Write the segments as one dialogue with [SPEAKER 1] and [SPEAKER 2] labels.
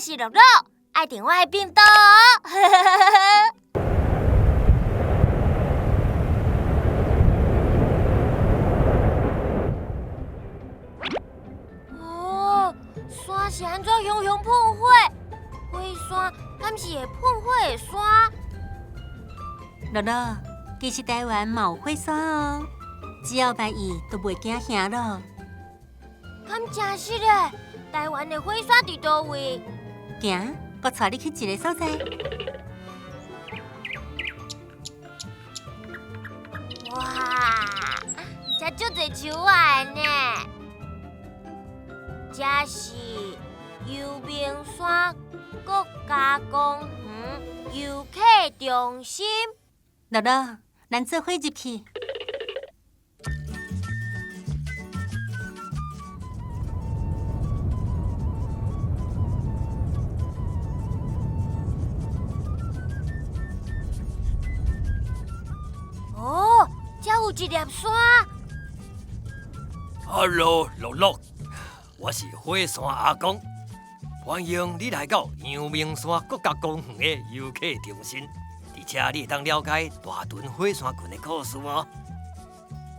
[SPEAKER 1] 我是樂樂，愛訂我的頻道哦。哦，山是按怎熊熊噴火？火山敢是會噴火的山？
[SPEAKER 2] 樂樂，其實台灣嘛有火山哦，只要捌伊，就袂驚嚇囉。
[SPEAKER 1] 敢真實咧？台灣的火山佇佗位？
[SPEAKER 2] 行，我帶你去一个所在。
[SPEAKER 1] 哇，遮足濟樹仔的呢！這是陽明山國家公園遊客中心。
[SPEAKER 2] 樂樂，咱做伙入去。
[SPEAKER 1] 哦，這有一粒山。
[SPEAKER 3] Hello，樂樂，我是火山阿公，歡迎你來到陽明山國家公園的遊客中心。而且你會當了解大屯火山群的故事哦。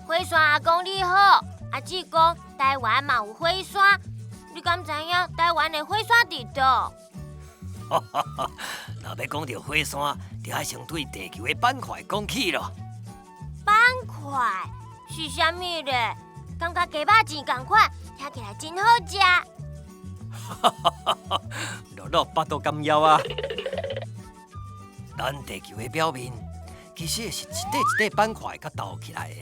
[SPEAKER 1] 火山阿公你好，阿姊講台灣嘛有火山，你敢知影台灣的火山佇佗？
[SPEAKER 3] 哈哈哈，若欲講著火山，就愛先對地球的板塊講起囉。
[SPEAKER 1] 板塊是啥物咧？感覺雞肉糋仝款，聽起來真好食。
[SPEAKER 3] 哈哈哈哈，樂樂腹肚敢枵啊！咱地球的表面其實是一塊一塊板塊佮鬥起來的，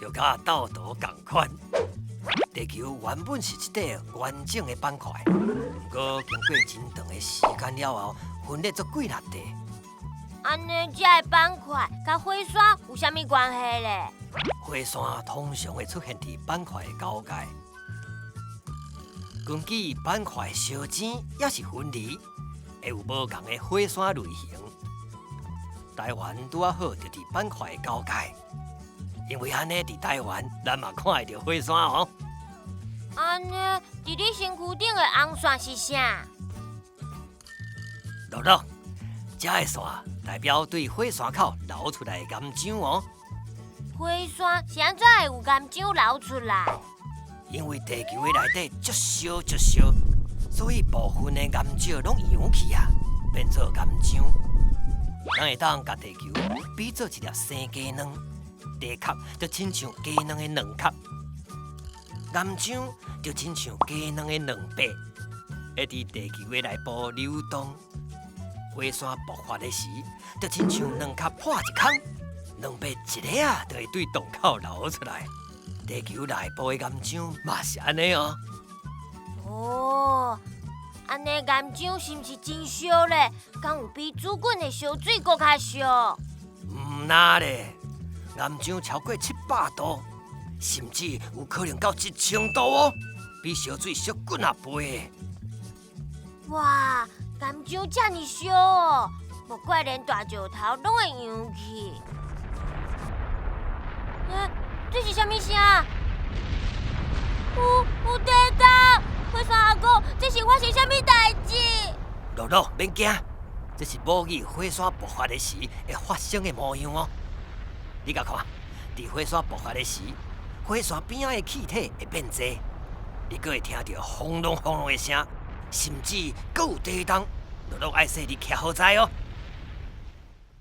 [SPEAKER 3] 就佮鬥圖仝款。地球原本是一塊完整的板塊，毋過經過真長的時間了後，分裂做幾若塊。
[SPEAKER 1] 按呢，這个板塊佮火山有啥物關係咧？
[SPEAKER 3] 火山通常會出現佇板塊的交界，根據板塊相爭抑是分離，會有無仝的火山類型。台灣拄仔好就佇板塊的交界，因為按呢佇台灣，咱嘛看會著火山哦。
[SPEAKER 1] 按呢，佇你身軀頂的紅線是啥？
[SPEAKER 3] 樂樂，這个線代表對火山口流出來的岩漿哦。
[SPEAKER 1] 火山是按怎會有岩漿流出來？
[SPEAKER 3] 因為地球的內底足燒足燒，所以部分的岩石攏溶去啊，變做岩漿。咱會當共地球比做一粒生雞卵，地殼就親像雞卵的卵殼，岩漿就親像雞卵的卵白，會佇地球的內部流動。火山爆發的時，就親像卵殼破一空，卵白一下仔就會對洞口流出來。地球內部的岩漿嘛是按呢哦。
[SPEAKER 1] 哦，按呢岩漿是毋是真燒咧？敢有比煮滾的燒水閣較燒？
[SPEAKER 3] 毋若咧，岩漿超過700度，甚至有可能到1000度哦，比燒水燒幾若倍。
[SPEAKER 1] 哇，岩漿遮爾燒哦，莫怪連大石頭攏會溶去。欸，這是啥物聲？有地動！火山阿公，這是發生啥物代誌？
[SPEAKER 3] 樂樂，免驚，這是模擬火山爆發的時會發生的模樣哦。你共看，佇火山爆發的時，火山邊仔的氣體會變濟，你閣會聽著轟隆轟隆的聲，甚至閣有地動。樂樂愛細膩徛好在哦。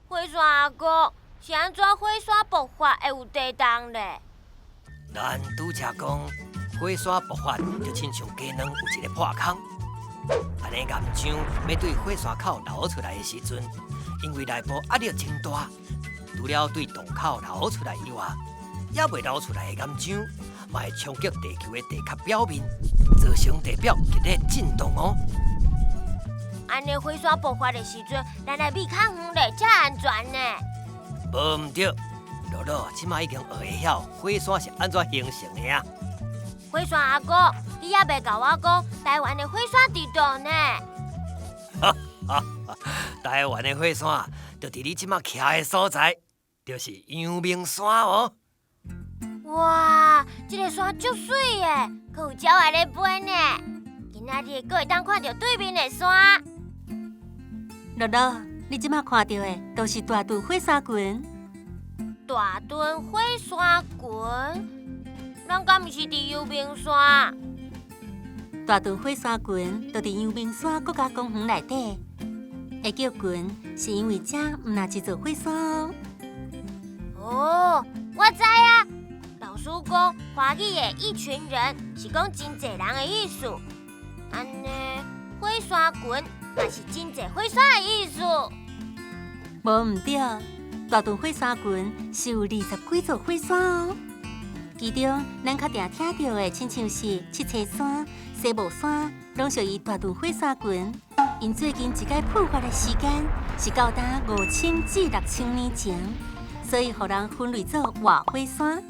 [SPEAKER 1] 火山阿公，是按怎火山爆發會有地動咧？
[SPEAKER 3] 咱拄才講，火山爆發就親像雞卵有一个破空，按呢岩漿欲對火山口流出來的時陣，因為內部壓力真大，除了對洞口流出來以外，猶未流出來的岩漿，嘛會衝擊地球的地殼表面，造成地表劇烈震動哦。
[SPEAKER 1] 按呢火山爆發的時陣，咱來避較遠咧，才安全呢。
[SPEAKER 3] 無毋對，樂樂這馬已經學會曉火山是按怎形成的啊。
[SPEAKER 1] 火山阿公，你猶未共我講台灣的火山佇佗呢？
[SPEAKER 3] 哈哈，台灣的火山就佇你這馬徛的所在，就是陽明山哦。
[SPEAKER 1] 哇，這个山足媠的，閣有鳥仔咧飛呢。今今仔日閣會當看著對面的山。
[SPEAKER 2] 樂樂，你這馬看著的，就是大屯火山群。
[SPEAKER 1] 大屯火山群，咱敢毋是佇陽明山？
[SPEAKER 2] 大屯火山群就佇陽明山國家公園內底。會叫群，是因為這毋若一座火山哦。
[SPEAKER 1] 哦，我知啊。老師講，華語的一群人是講真濟人的意思。按呢，火山群嘛是真濟火山的意思。
[SPEAKER 2] 無毋對，大屯火山群是有20幾座火山哦。其中，咱較常聽著的，親像是七星山、西帽山，攏屬於大屯火山群。𪜶最近一擺噴發的時間是到今5000至6000年前，所以予人分類做活火山。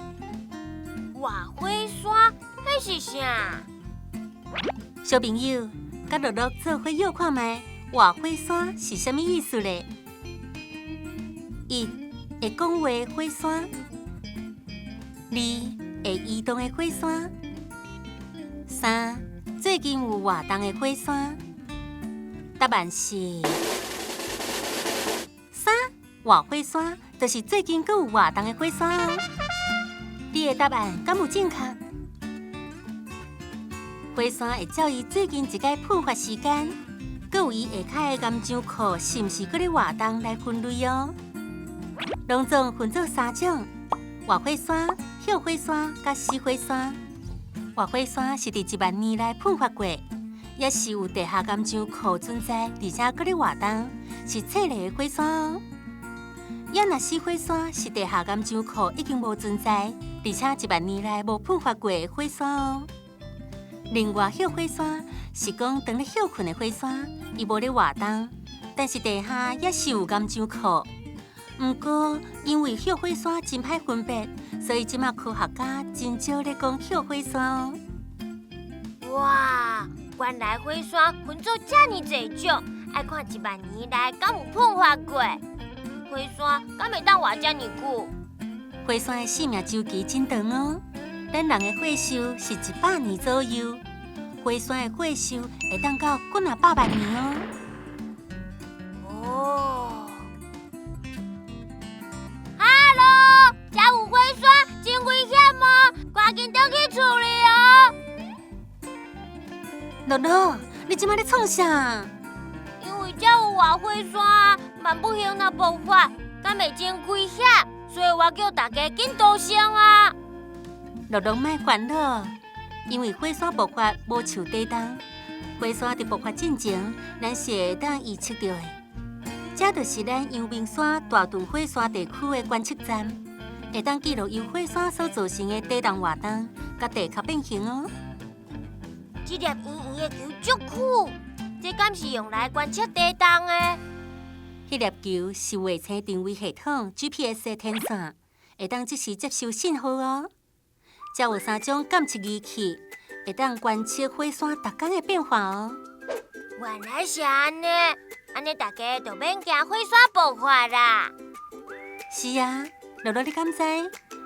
[SPEAKER 1] 活火山，彼是啥？
[SPEAKER 2] 小朋友，佮樂樂做伙臆看覓，活火山是啥物意思咧？一，會講話的火山；二，會移動的火山；三，最近有活動的火山。答案是三，活火山就是最近閣有活動的火山哦。你的答案敢有正確？火山會照伊最近一擺噴發時間，閣有伊下跤的岩漿庫是毋是閣咧活動來分類哦。攏總分做三種：活火山、歇火山佮死火山。活火山是佇1萬年內噴發過，也是有地下岩漿庫存在，而且閣咧活動，是脆弱的火山哦。也若死火山是地下岩漿庫已經無存在，而且1萬年來無噴發過的火山哦。另外，歇火山是講當咧歇睏的火山，伊無咧活動，但是地下也是有岩漿庫。毋過，因為歇火山真歹分辨，所以這馬科學家真少咧講歇火山哦。
[SPEAKER 1] 哇，原來火山分做遮爾濟種，愛看1萬年來敢有噴發過。火山敢會當活遮爾久？
[SPEAKER 2] 火山的生命週期真長哦。咱人的歲壽是100年左右，火山的歲壽會當到幾若百萬年哦。
[SPEAKER 1] 哦，哈囉，遮有火山，真危險哦，趕緊轉去厝裡哦。
[SPEAKER 2] 樂樂，你這馬咧創啥？
[SPEAKER 1] 因為遮有活火山，萬不幸若爆發，敢會真危險，所以我叫大家緊逃生啊！
[SPEAKER 2] 樂樂莫煩惱，因為火山爆發無像地動，火山佇爆發進前，咱是會當預測著的。這就是咱陽明山大屯火山地區的觀測站，會當記錄由火山所造成的地動活動，佮地殼變形哦。
[SPEAKER 1] 這粒圓圓的球足酷，這敢是用來觀測地動的？
[SPEAKER 2] 彼粒球是衛星定位系統 GPS 的天線，會當即時接收信號哦。遮有三種監測儀器，會當觀測火山逐工的變化哦。
[SPEAKER 1] 原來是按呢，按呢大家就免驚火山爆發啦。
[SPEAKER 2] 是啊，樂樂你敢知？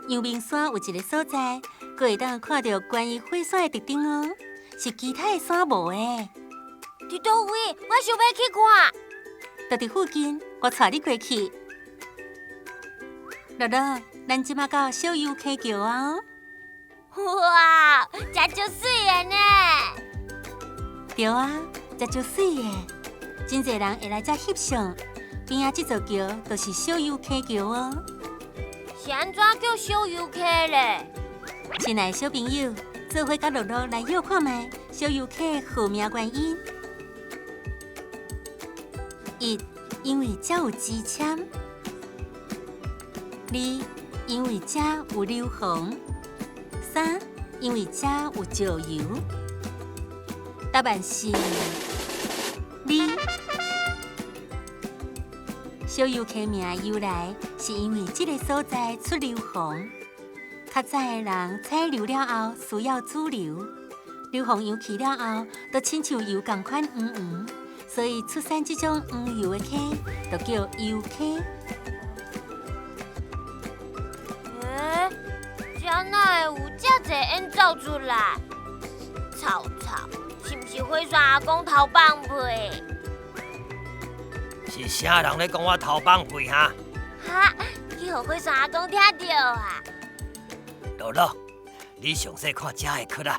[SPEAKER 2] 陽明山有一个所在，閣會當看著關於火山的特徵哦，是其他的山無的。
[SPEAKER 1] 佇佗位？我想欲去看。
[SPEAKER 2] 就佇附近，我帶你過去。樂樂，咱這馬到小油坑橋啊！
[SPEAKER 1] 哇，遮足媠的呢！
[SPEAKER 2] 對啊，遮足媠的，真濟人會來遮翕相。邊仔這座橋就是小油坑橋哦。
[SPEAKER 1] 是按怎叫小油坑咧？
[SPEAKER 2] 親愛的小朋友，做伙佮樂樂來臆看覓小油坑號名原因。一，因為遮有支籤；二，因為遮有硫磺；三，因為遮有石油。答案是二。小油坑名的由來，是因為這个所在出硫磺。較早的人採硫了後需要煮硫，硫磺溶去了後，都親像油仝款黃黃，所以出產這種黃油的坑，就叫油坑。
[SPEAKER 1] 欸，遮哪會有遮濟煙走出來？臭臭，是毋是是火山阿公偷放屁。
[SPEAKER 3] 是啥人咧讲我偷放屁哈？
[SPEAKER 1] 哈，去予火山阿公听著啊！
[SPEAKER 3] 乐乐，你详细看遮的壳啊，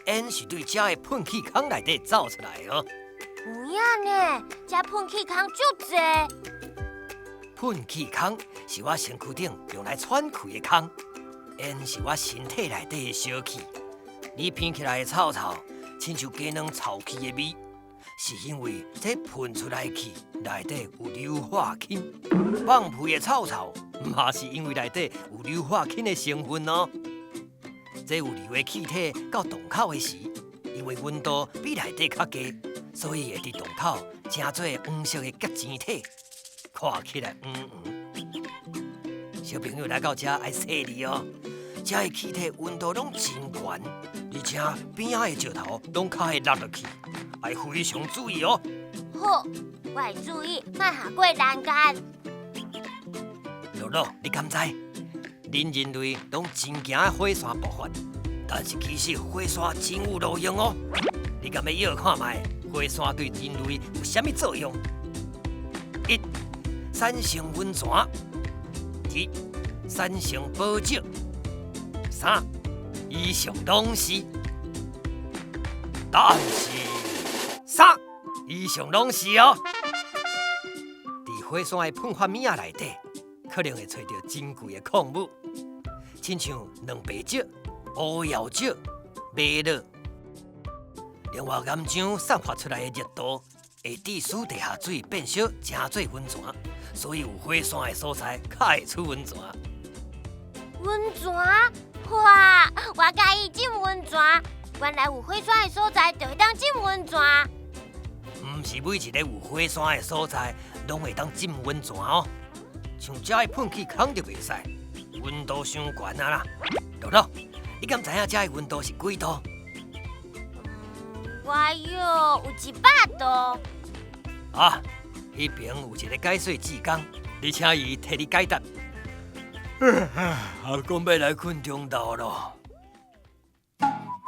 [SPEAKER 3] 烟是对遮的喷气孔内底走出来的哦。
[SPEAKER 1] 有影呢，遮喷气孔足济。
[SPEAKER 3] 喷气孔是我身躯顶用来喘气的孔，烟是我身体内底的烧气。你闻起来的臭臭，亲像鸡卵臭气的味，是因为这喷出来的气内底有硫化氢。放屁的臭臭，嘛是因为内底有硫化氢的成分哦。这有硫的气体到洞口的时，因为温度比内底较低，所以会伫洞口成做黄色的结晶体，看起来黄黄。小朋友来到遮爱细腻哦，遮的气体温度拢真悬，而且边仔的石头拢较会落落去，爱非常注意哦。
[SPEAKER 1] 好，我会注意，莫下过栏杆。
[SPEAKER 3] 乐乐，你敢知？恁人类拢真惊火山爆发，但是其实火山真有路用哦。你敢欲臆看觅？火山对人类有啥物作用？一、产生温泉；二、产生宝石；三、以上拢是。答案是三，以上拢是哦。伫火山的喷发物仔内底，可能会揣著珍贵的矿物，亲像卵白石、乌曜石、玛瑙。另外，岩浆散发出来的热度会致使地下水变烧，成做温泉，所以有火山的所在较会出温泉。
[SPEAKER 1] 温泉？哇！我佮意浸温泉。原来有火山的所在就会当浸温泉。
[SPEAKER 3] 毋是每一个有火山的所在拢会当浸温泉哦。像遮的喷气孔就袂使，温度伤悬啊啦。乐乐，你敢知影遮的温度是几度？
[SPEAKER 1] 我有100度。
[SPEAKER 3] 啊，彼边有一个解说志工，你请伊替你解答。阿公欲来困中昼咯。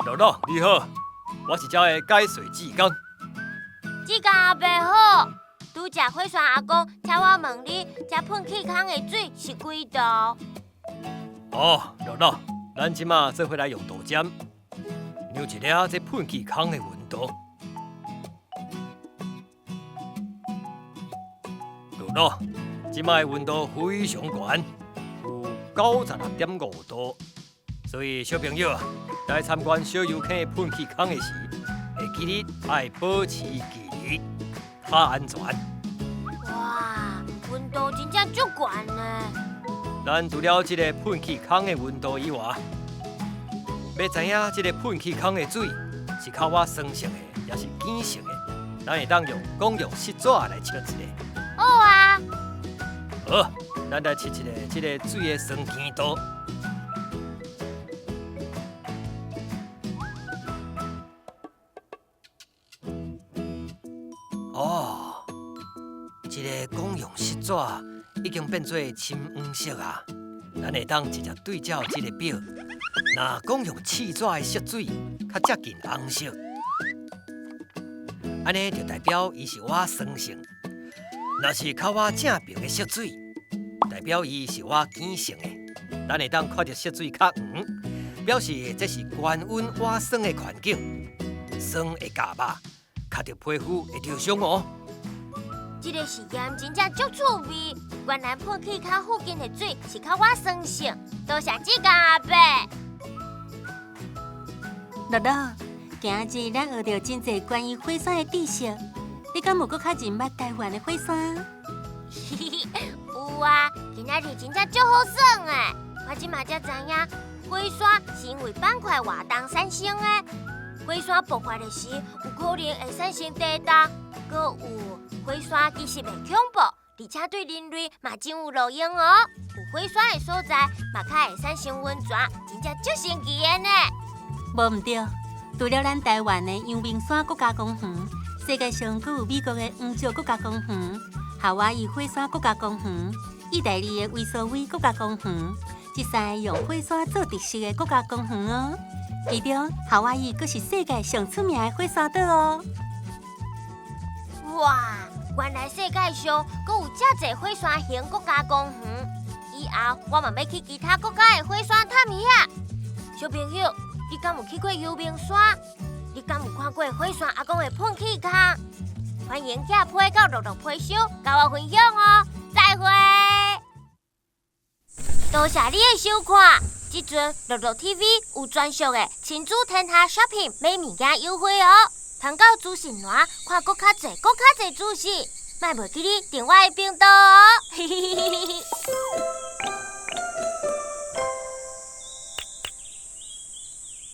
[SPEAKER 3] 乐乐，你好，我是遮的解说志工。
[SPEAKER 1] 志工阿伯好，拄才火山阿公请我问你，遮喷气孔的水是几度？
[SPEAKER 3] 哦，乐乐，咱这马做伙来用度针量一下这喷气孔的温度。乐乐，这马的温度非常悬，有96.5度，所以小朋友啊，来参观小油坑喷气孔的时，会记得爱保持距离，较安全。
[SPEAKER 1] 哇，温度真正足悬呢！
[SPEAKER 3] 咱除了这个喷气孔的温度以外，欲知影这个喷气孔的水是较倚酸性的，抑是碱性的，咱会当用公用试纸来测一下。
[SPEAKER 1] 好啊。
[SPEAKER 3] 好，咱来测一下这个水的酸碱度。哦，这个公用试纸已经变做深黄色啊！咱会当直接对照这个表，若讲用试纸的色水较接近红色，按呢就代表伊是倚酸性；若是较倚正平的色水，代表伊是倚碱性的。咱会当看著色水较黄，表示这是高温倚酸的环境，酸会咬肉，咬著皮肤会受伤哦。
[SPEAKER 1] 这个实验真正足趣味，原来喷气孔附近的水是较倚酸性。多谢志工阿伯。
[SPEAKER 2] 乐乐，今日咱学著真济关于火山的知识，你敢有阁较认捌台湾的火山？
[SPEAKER 1] 有啊，今仔日真正足好耍的。我这马才知影，火山是因为板块活动产生的。火山爆发的时，有可能会产生地动，阁有火山其实袂恐怖，而且对人类嘛真有路用哦。有火山的所在，嘛较会产生温泉，真正足神奇的呢。
[SPEAKER 2] 无毋对，除了咱台湾的阳明山国家公园，世界上阁有美国的黄石国家公园、夏威夷火山国家公园、意大利的维苏威国家公园，这三个用火山做特色的国家公园哦。其中，夏威夷閣是世界上出名的火山島哦。
[SPEAKER 1] 哇，原來世界上閣有遮濟火山型國家公園。以後我嘛欲去其他國家的火山探險。小朋友，你敢有去過陽明山？你敢有看過火山阿公的噴氣孔？歡迎寄批到樂樂批箱，佮我分享哦。再會。多謝你的收看。這陣樂樂 TV 有專屬的親子天下 shopping 買物件優惠哦。通到資訊欄看閣較濟、閣較濟資訊，莫袂記得訂我的頻道哦。